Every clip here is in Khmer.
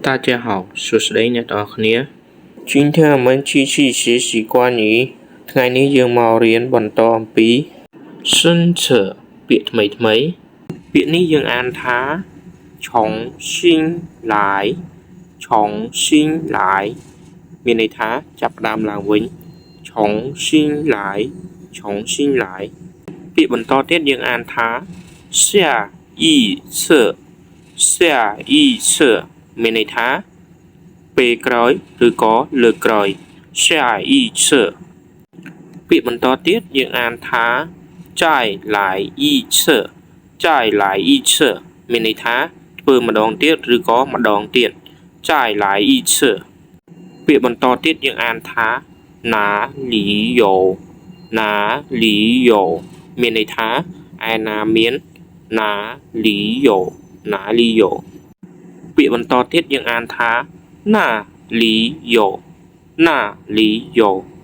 大家好，សួស្តីអ្នកទាំងអស់គ្នា。今天我们继续学习关于ថ្ងៃនេះយើងមករៀនបន្តអំពី 新词 ពាក្យថ្មីថ្មីពាក្យនេះយើងអានថា重新来重新来មានន័យថាចាប់ផ្ដើមឡើងវិញ重新来重新来ពាក្យបន្តទៀតយើងអានថា下一次下一次មានន័យថាពេលក្រោយឬក៏លើកក្រោយ下一次ពាក្យបន្តទៀតយើងអានថា再来一次再来一次មានន័យថាធ្វើម្ដងទៀតឬក៏ម្ដងទៀត再来一次ពាក្យបន្តទៀតយើងអានថា哪里有哪里有មានន័យថាឯណាមាន哪里有哪里有ពាក្យបន្តទៀតយើងអានថា那里有那里有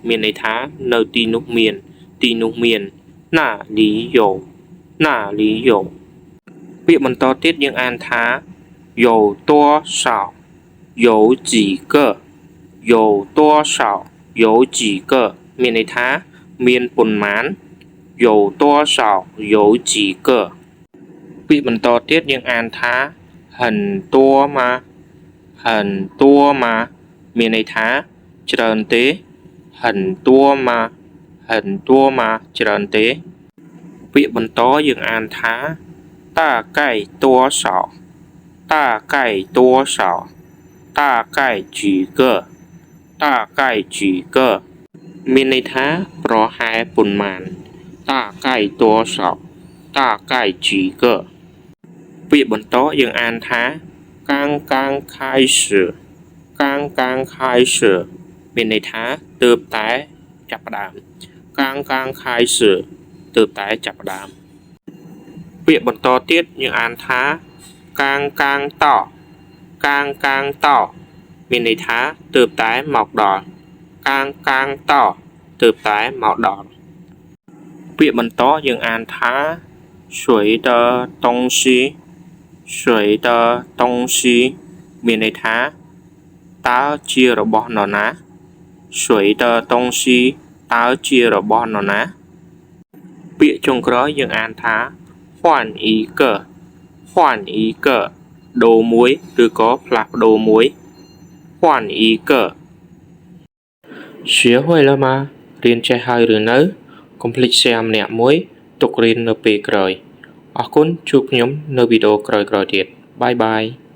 មានន័យថានៅទីនោះមាន ទីនោះមាន那里有那里有ពាក្យបន្តទៀតយើងអានថា有多少有几个有多少有几个មានន័យថាមានប៉ុន្មាន有多少有几个ពាក្យបន្តទៀតយើងអានថា很多吗很多吗មានន័យថាច្រើនទេ很多吗很多吗ច្រើនទេ ពាក្យបន្តយើងអានថា大概多少大概多少大概几个大概几个មានន័យថាប្រហែលប៉ុន្មាន大概多少大概几个ពាក្យបន្តយើងអានថា刚刚开始刚刚开始មានន័យថាទើបតែចាប់ផ្ដើម刚刚开始ទើបតែចាប់ផ្ដើមពាក្យបន្តទៀតយើងអានថា刚刚到刚刚到មានន័យថាទើបតែមកដល់刚刚到ទើបតែមកដល់ពាក្យបន្តយើងអានថា谁的东西谁的东西មានន័យថាតើជារបស់នរណា谁的东西តើជារបស់នរណា ពាក្យចុងក្រោយយើងអានថា换一个换一个ដូរមួយឬក៏ផ្លាស់ប្ដូរមួយ换一个学会了吗រៀនចេះហើយឬនៅកុំភ្លេច share ម្នាក់មួយទុករៀននៅពេលក្រោយអរគុណជួបខ្ញុំនៅវីដេអូក្រោយៗទៀត bye bye.